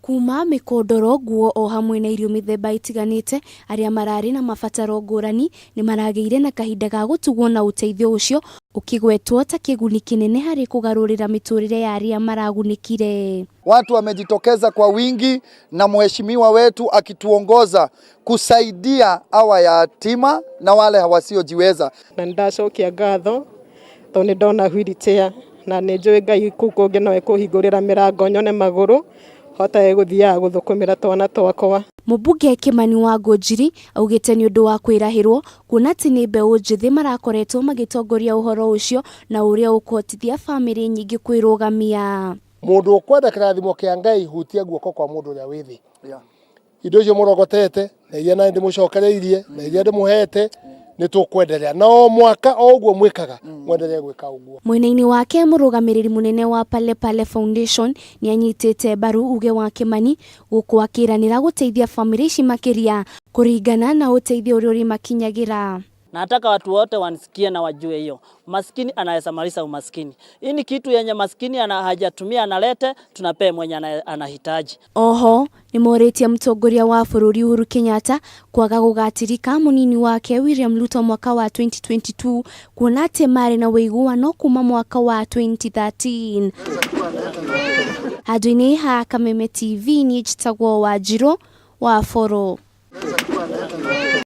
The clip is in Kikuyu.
Kuma mĩkondoro, nguo o hamwe na irio mĩthemba ĩtiganĩte, arĩa mararĩ na mabataro ngũrani nĩ maragĩire na kahinda ga gũtugwo na ũteithio ũcio ũkĩgwetwo ta kĩguni kĩnene harĩ kũgarũrĩra mĩtũrĩre ya arĩa maragunĩkire. Watu wamejitokeza kwa wingi na mheshimiwa wetu akituongoza kusaidia hawa yatima na wale wasiojiweza. Na nĩndacokia ngatho tondũ nĩ ndona wheelchair na nĩ njũĩ Ngai kũu kũngĩ no ekũhingũrĩra mĩrango nyone magũrũ hotage gũthiaga gũthũkũmĩra twana twakwa. Mũmbunge Kimani wa Ngũnjiri augĩte nĩ ũndũ wa kwĩrahĩrwo kuona atĩ nĩ mbeũ njĩthĩ marakoretwo magĩtongoria ũhoro ũcio na ũrĩa ũkũhotithia bamĩrĩ nyingĩ kwĩrũgamia. Mũndũ ũkwenda kĩrathimo kĩa Ngai, hutia guoko kwa mũndũ ũrĩa wĩ thĩ. Indo icio mũrogotete na iria nani ndĩmũcokereirie na iria ndĩmũhete, nĩ tũkwenderea na o mwaka o ũguo mwĩkaga, mwendelee gwĩka ũguo. Mwena-inĩ wake, mũrũgamĩrĩri mũnene wa Pale Pale Foundation nĩ anyitĩte mbaru uge wa Kimani, gũkũ akĩranĩra gũteithia bamĩrĩ ici makĩria kũringana na ũteithio ũrĩa ũrĩmakinyagĩra. Nataka watu wote wanisikie na wajue hiyo. Maskini anaweza maliza umaskini. Hii ni kitu yenye maskini ana hajatumia analete, tunapea mwenye anahitaji. Oho nĩ morĩtie mũtongoria wa bũrũri Uhuru Kenyatta kwaga gũgatirika mũnini wake William Ruto mwaka wa 2022, kuona atĩ marĩ na ũiguano kuma mwaka wa 2013. Handũ-inĩ ha Kameme TV, niĩ njĩtagwo Wanjirũ wa Boro.